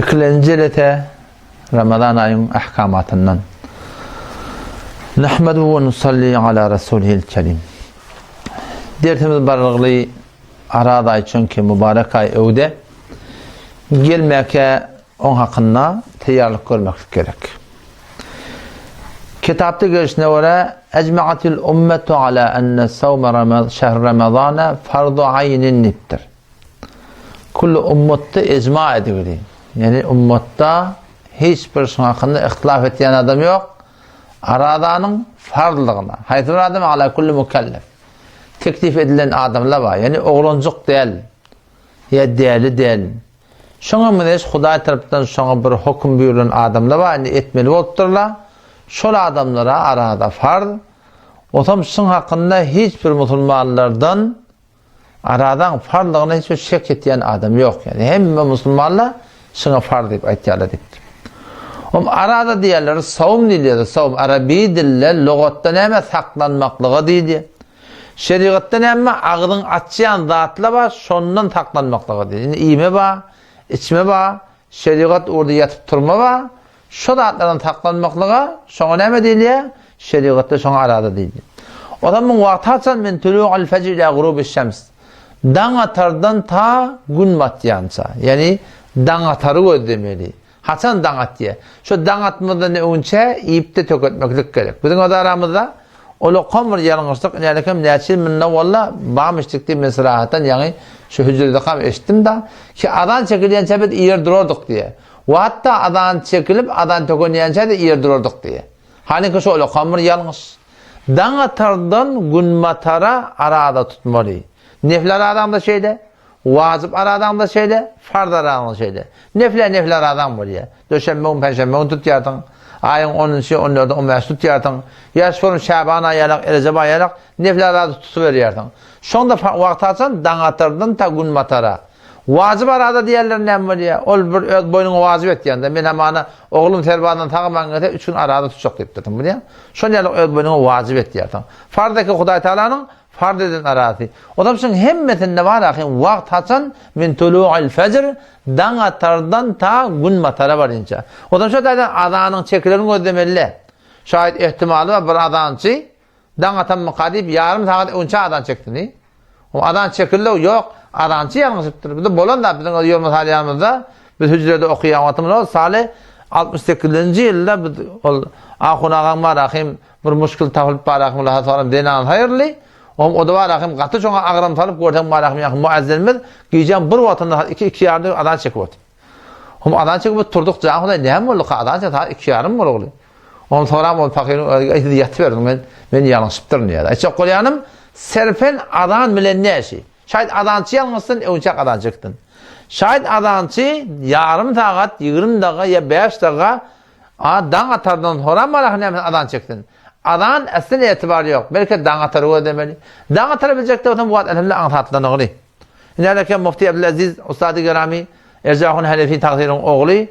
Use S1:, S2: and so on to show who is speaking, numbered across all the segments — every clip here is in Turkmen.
S1: Ikilenji jelese Ramazan aýyň ahkamatyndan. Nahmedu we nusalli ala rasulihil kerim. Dersimiz barlygly Araz aý çünki mübarek aý öwde gelmäke oň hakynda teýýarlyk görmeklik gerek. Kitapda gelşine görä Ecma'atil ummetu ala enne sawme şehr Ramazana farzu aýnin diýipdir. Kulli ummatda ejma edildi. Ýani ummatda hiç bir şuň hakynda ihtilaf etýän adam ýok. Arazanyň farzlygyna. Haýsy bir adam ala kulli mukellef. Teklif edilen adamlar bar. Ýani oglanjyk däl. Ýa däli däl. Şoňa meňzeş Hudaý tarapdan şoňa bir höküm buýrulan adamlar bar, indi etmeli bolupdyrlar. Şol adamlara araza farz. Osam şuň hakynda hiç bir musulmanlardan Arazaň farzlygyna hiç bir şek etýän adam ýok. Ýagny hemme musulmanlar şuňa farz diýip aýtýarlar diýipdir. Om araza diýýärler, sawm diýilýär. Sawm arabi dilde lugatda näme saklanmaklyga diýilýär. Şerigatda näme agzyň açýan zatlar bar, şondan saklanmaklyga diýilýär. Indi iýme bar, içme bar, Şerigat ugurda ýatyp turma bar, şo zatlardan saklanmaklyga şoňa näme diýilýär? Şerigatda şoňa araza diýilýär. Ozal muň wagty haçan min tulu'il fejr ila gurubiş şems. Daň atardan ta gün batýança. Ýagny daň atary gözlemeli. Haçan daň atýar? Şo daň atmazdan öňünçä iýip-de töketmeklik gerek. Biziň öz aramyzda Ulakam bir ýalňyşlyk inälikem näçe ýyl munda walla bam içdik diýip men syrahatdan ýaňy şu hüjredekam eşitdim-da ki azan çekilýänçä biz iýer durardyk diýe. We hatda azan çekilip azan tökenýänçä-de iýer durardyk diýe. Halyňky şu ulakam bir ýalňyş. Daň atardan günbatara araza tutmaly. Nefil arazaňda şeýle. Wajyp arazaňda şeýle, farz arazaňda şeýle. Nefile nefile arazaň bolýar. Döşenbe gün, penşenbe gün tutýarsyň. Aýyň onunjy, on dördi, on bäşi tutýarsyň. Ýa şu Şaban aýy ýalak, Erejep aýy ýalak nefile araza tutuberýärsiň. Şonda wagty haçan? Daň atardan ta gün batara. Wajyp araza diýenler näme bolýar? Ol bir öz boýnuňa wajyp etýän-de. Men hamana oglum serbazdan sag-aman gelse üç gün araza tutjak diýipdirsiň, bilýäň? Şon ýaly öz boýnuňa wajyp etýärsiň. Farz eke Hudaý Tagalanyň Farz eden arasy. Ozal şuň hemmesinde bar ahim wagt haçan min tulu'il fejr daň atardan ta gün batara barynça. Ozal şo taýdan azanyň çekilerini gözlemeli. Şaýat ehtimaly bar bir azançy daň atanmyka diýip ýarym sagat öňçe azan çekdini. O azan çekildi ýok azançy ýalňyşypdyr. Bizde bolan zat biziň ýolma salýanymyzda biz hüjrede okaýan wagtymyz ol saly 68-nji ýylda biz ol ahun agaň bar ahim Bir muşkul tapylyp barahym Allaha soram zenan haýyrly. Ohm oda barahym gaty şoňa agram salyp görseň barahym ýa muazzinimiz gijäň bir wagtynda saat 2 2 ýarymda azan çekip otyr. Hom azan çekip otyr turduk jan Hudaý näme boldy ka azan çek saat 2 ýarym boldy. Ohm soram ol pahyryň özi aý siz ýatyberdiň men men ýalňyşypdyryn diýýär. Aýtjak bolýanym serpen azan bilen näşi. Şaýt azançy ýalňyşsyn öňçäk azan çeksin. Şaýt azançy ýarym sagat 20 daga ýa 5 daga A daň atardan soran bar ahy näme azan çeksin. Azan äsli etibar ýok. Belki daň atary gözlemeli. Daň atary biljek bolsaň bu wagt elhamdülillah aňsatlanygly. Ine Mufti Abdulaziz Ustady Gerami Erjahun Hanefi tagsyryň ogly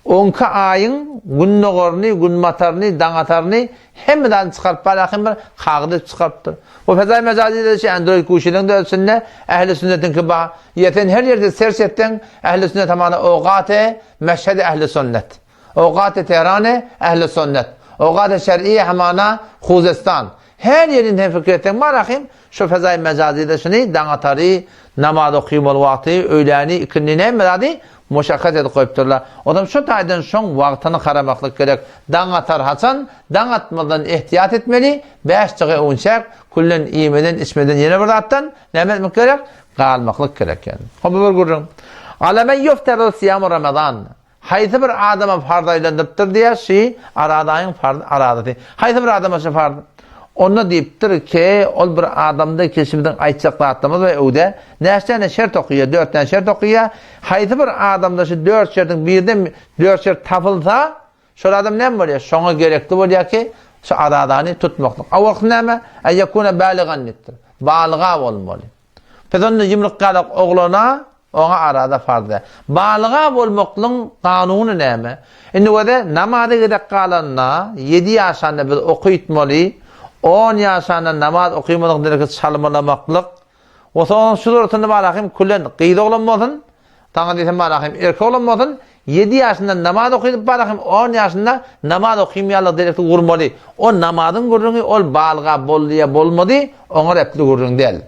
S1: onki aýyň gündogaryny, günbataryny, daň ataryny hemme zadyny çykaryp bar ahym bir kagyz edip çykarypdyr. Bu fezaý mejazi de Android guşynyň da içinde ehli sünnetiňki bar. Ýa sen her ýerde serç etseň ehli sünnet hamana ogate meşhedi ehli sünnet. Ogaty Tehrany ähli sünnet. Ogaty şer'iye hamana Huzestan. Her ýerini sen pikir etseň bar ahym, şu fezaý mejazyda şuny daň atary, namaz okymaly wagty, öýläni, ikindini hemme zady muşakkat edip goýupdyrlar. Onam şu taýdan şoň wagtyny garamaklyk gerek. Daň atar haçan, daň atmazdan ehtiýat etmeli, bäş jygy öwünçäk, küllen iýmeden, içmeden ýene bir zatdan näme etmek gerek? Galmaklyk gerek ýani. Hop bu bir gürrüň. Ala men ýuftaru siýamu Ramazan. Haýsy bir adama farz aýlandyrypdyr diýýär, şi aradaýyň farz aradasy. Haýsy bir adama şi farz? Onda diýipdir ki, ol bir adamda ki, şi biziň aýtjak zatlarymyz we öwde näçe däne şert okaýar, dört däne şert okaýar. Haýsy bir adamda şi dört şertiň birden dört şert tapylsa, şol adam näme bolýar? Şoňa gerekli bolýar ki, şu aradany tutmaklyk. Awalky näme? Eýekune baligan diýipdir. Balyga bolmaly. Pes onda ýumruk ýalak oglana oňa arada farz däl. Balyga bolmaklygyň kanuny näme? Indi göze namaza gezek galanda 7 ýaşanda biz okytmaly, 10 ýaşanda namaz okymadyk dereke çalmalamaklyk. O soň şu suratynda bar ahim külen gyz oglan bolsun, saňa diýsem bar ahim erkek oglan bolsun, Ýedi ýaşynda namaz okydyp barahym on ýaşynda namaz okymýanlyk derekli gurmaly. O namazyň gürrüňi ol balyga boldy ýa bolmady oňa repli gürrüň däl.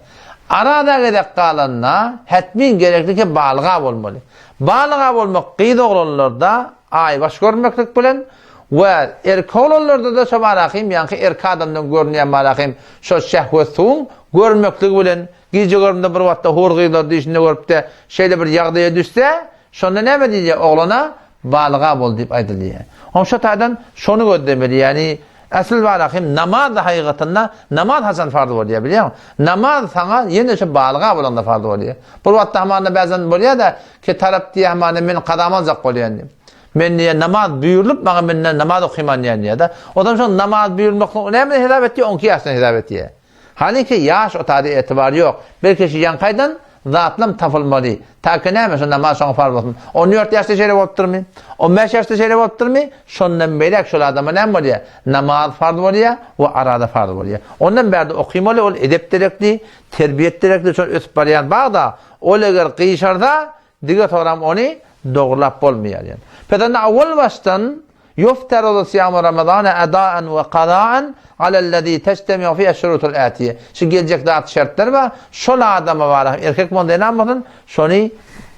S1: Arada gezek galanda hetmin gereklike balyga bolmaly. Balyga bolmak gyz oglanlarda aýbaş görmeklik bilen we erkek oglanlarda-da şo barahym ýaňky erkek adamdan görünýän barahym şo şehwet suwuň görmekligi bilen gije görümde bir wagtda hur gyzlary düýşünde görüpde şeýle bir ýagdaýa düşse Şonda näme diýilýär? Oglana balyga bol diýip aýdylýar. Oň şo taýdan şony gözlemeli. Ýagny äsl bar hem namaz-da hakykatynda namaz haçan farz bolýar bilýäňmi? Namaz saňa ýene şo balyga bolanda farz bolýar. Bir wagtda hamana bäzan bolýar-da, ki tarap diýýär hamana men kazam aljak bolýan diýip. Men diýýär namaz buýrulyp maňa menden namaz okyman diýýän diýýär-de. Ozam şo namaz buýrulmaklyk näme hesap etýär? Onki ýaşdan hesap etýär. Hanyki ýaş otady etibar ýok. Belki şu ýaňkaýdan zatlam tapylmady. Taki näme şu namaz şoňa farz bolsun. On dört ýaşda şeýle bolupdyrmy? On bäş ýaşda şeýle bolupdyrmy? Şondan beýläk şol adama näme bolýar? Namaz farz bolýar we arada farz bolýar. Ondan bärde okymaly ol edep derekli, terbiýet derekli şol ösüp barýan bagda ol eger gyşarsa Dige soram ony dogrulap bolmaýar ýa. Pes onda awwal başdan Ýuftarudu siýamu Ramazana adaen we kazaen alellezî teçtemi'u fihi eş-şurutul âtiye. Şu geljek zat şertler bar. Şol adama bar, erkek bolsun, zenan bolsun, şony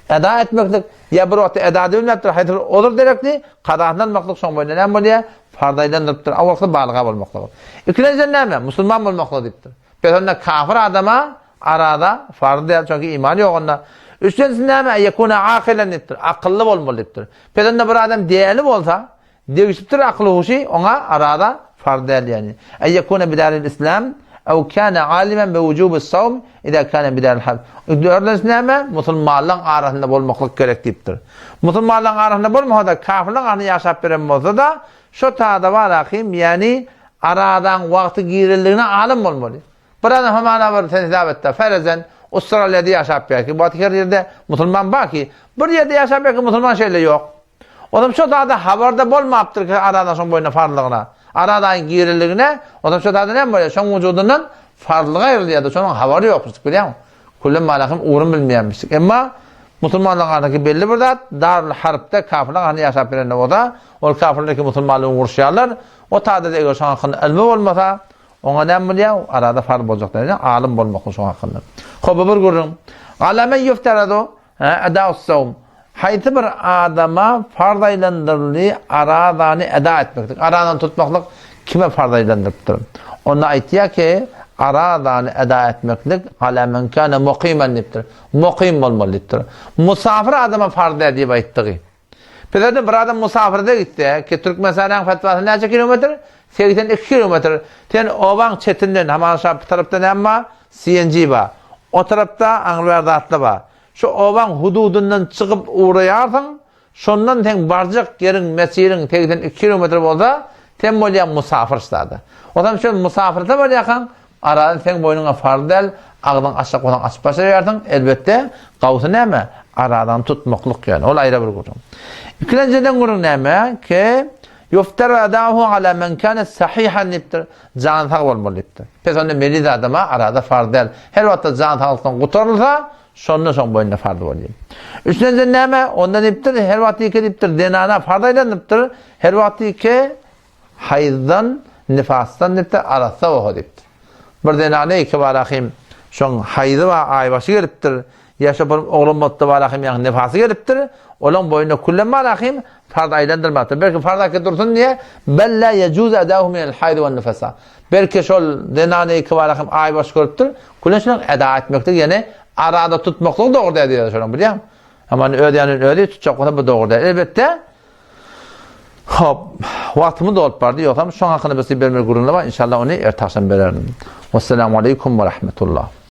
S1: eda etmeklik, ýa bir wagtda eda edilmändir, haýsy bir ozur derekli, kazasyny almaklyk şoň boýuna näme bolýar? Farz aýlandyrypdyr. Awalky balyga bolmaklyk. Ikilenjiden näme? Musulman bolmaklyk diýipdir. Pes onda kafir adama Araza farz däl, çünki imany ýok onda. Üçünjisi näme? Ýekune akylan diýipdir. Akylly bolmaly diýipdir. Pes onda bir adam däli bolsa, degişipdir akyly-huşy, oňa araza farz däl ýagny. Eýekune bidaril islam, ew kana alimen bi wujubis sawm, iza kana bidaril harb. Dördünjisi näme? Musulmanlaryň arasynda bolmaklyk gerek diýipdir. Musulmanlaryň arasynda bolmasa-da, kafirlaryň arasynda ýaşap beren bolsa-da, şo tada bar ahym, ýagny arazaň wagty girenligine alym bolmaly. Bir adam hamana bir sen hesap etde, ferezen Ustraliýada ýaşap belki, bu her ýerde musulman bar ki, bir ýerde ýaşap belki musulman şeýle ýok. Onam şo zada habarda bolmapdyr ki aradan şoň boýuna farzlygyna, aradaýyň giriligine, onam şo zada näme bolýar? Şoň wujudyndan farzlygy aýrylýar-da, şonuň habary ýokmuş bilýäňmi? Küllem malahym ugrun bilmeýärmişdik. Emma musulmanlaryň arasyndaky belli bir zat, Darul Harpda kafirlaryň arasynda ýaşap berende bolsa, ol kafirler ki musulmanlar bilen uruşýarlar, o taýda-da eger şoň hakynda ylmy bolmasa, Oňa näme bolýar? Arada farz boljak däl, alym bolmaklyk şoň hakynda. Hop, bu bir gürrüň. Ala men ýuftaradu eda'us-sawm. Haýsy bir adama farz aýlandyryldy arazany eda etmeklik, arazany tutmaklyk kime farz aýlandyrypdyr? Onda aýtýar ki, arazany eda etmeklik ala men kana muqimen diýipdir. Mukim bolmaly diýipdir. Musafir adama farz däl diýip aýtdygy. Bizede bir adam musafirde gitse, ki Türkmenistanyň fetwasy näçe kilometr? 82 kilometr. Sen obaň çetinden, hamana şa bu tarapda näme bar? CNG bar. O tarapda aňrybar zatlar bar. Şu obaň hududyndan çykyp ugraýarsyň, şondan seň barjak ýeriň, mesiriň 82 kilometr bolsa, sen bolýaň musafir ştada. Ozam şol musafirde bolýarkaň, Aradan seň boýnuňa farz däl, agzyň açjak bolsaň açyp başarýarsyň, elbetde, gawsy näme? Aradan tutmaklyk ýöne, ol aýra bir gürrüň. Ikilenjiden gürrüň näme? Ki, Ýuftaru adahu ala men kane sahihan diýipdir, jany sag bolmaly diýipdir. Pes onda meriz adama arada farz däl. Her wagtda jan saglykdan gutarylsa, şonda şoň boýnuna farz bolýar. Üçlenjiden näme? Onda diýipdir, her wagt diýke diýipdir, zenana farz aýlanypdyr, her wagt diýke Haýzdan, nifasdan diýipdir, arassa bolsa diýipdir. Bir zenana iki barahym şoň haýzy bar, aýbaşy gelipdir, ýa şo bir oglan bolupdyr barahym ýaňy nifasy gelipdir, olaň boýnuna küllem barahym farz aýlandyrmapdyr. Belki farz aky dursun diýe, bel la ýejuz adahu minel haýz we nifasa. Belki şol zenana iki barahym aýbaşy görüpdir, külen şonuň eda etmeklik, ýagny arada tutmaklygy dogry däl diýýär şonuň, bilýäňmi? Aman öz ýanyn özi tutjak bolsa bu dogry däl. Elbetde, Hop, wagtymyz dolup bardy, ýogsam şoň hakynda bir size bermeli gürrüňler bar, inşallah ony erte agşam bererin. Wessalamu aleýkum we rahmetullah.